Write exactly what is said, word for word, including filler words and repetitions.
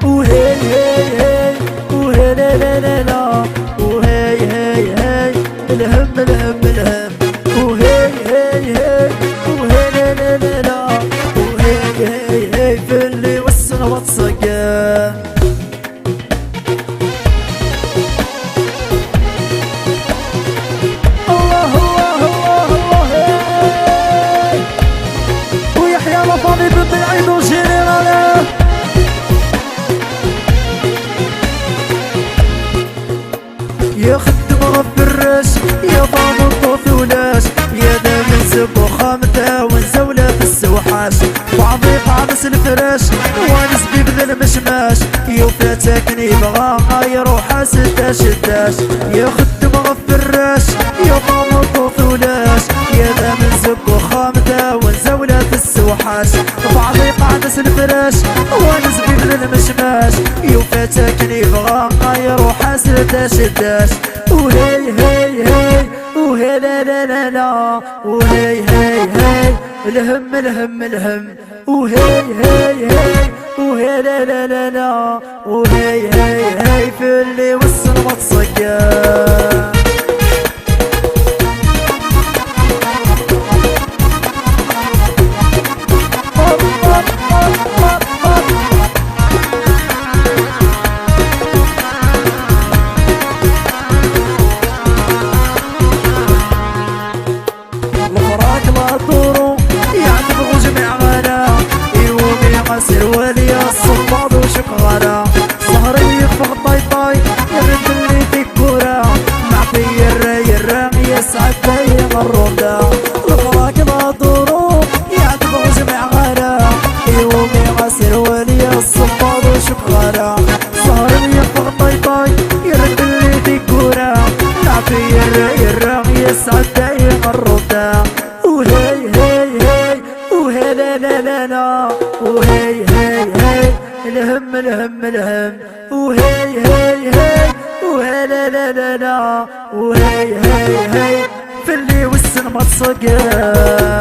وهي هي هي، وهي لا لا لا لا، وهي هي هي، الهم الهم الهم، وهي هي هي، وهي لا لا لا لا، وهي هي هي، في اللي وصل وتصقر. الله، الله، الله، الله، إيه. ويحيى la famille بن بلعيد والجنرال. يا خدم غفرش، يا ضامن طوث ولاش، يا دامن سب وخامته ونزولة في السوحاش. بعضي قامس الفراش، وانس بيبذ المشماش، يوفاتك نبغى غير وحاسد داش داش. يا خدم غفرش، يا ضامن طوث ولاش، يا دامن سب وخامته ونزولة في السوحاش. بعضي قامس الفراش، وانس بيبذ المشماش، يوفاتك نبغى غير وحاسد داش داش. وهي هي هي، وهي لا لا لا لا، وهي هي هي، الهم الهم الهم، وهي هي هي، وهي لا لا لا لا، وهي هي هي، في اللي وصل ما تصقر. الفراق لا دورو، يعتبغ جميع غلا، يومي غسل ولي الصباط وشك غلا. صهري يخفق طاي طاي، يرد اللي في الكورة. معطي يرى يرى، يسعد دايم الروندا. الفراق لا دورو، يعتبغ جميع غلا، يومي غسل ولي الصباط وشك غلا. صهر يفغ طاي طاي، يرد اللي في كورة. نعطي يرى يرى، يسعد دايم الرضا. وهي هي هي، وهي لا لا لا لا، وهي هي هي، الهم الهم الهم، وهي هي هي، وهي لا لا لا لا، وهي هي هي، في اللي وسن ما تصقر.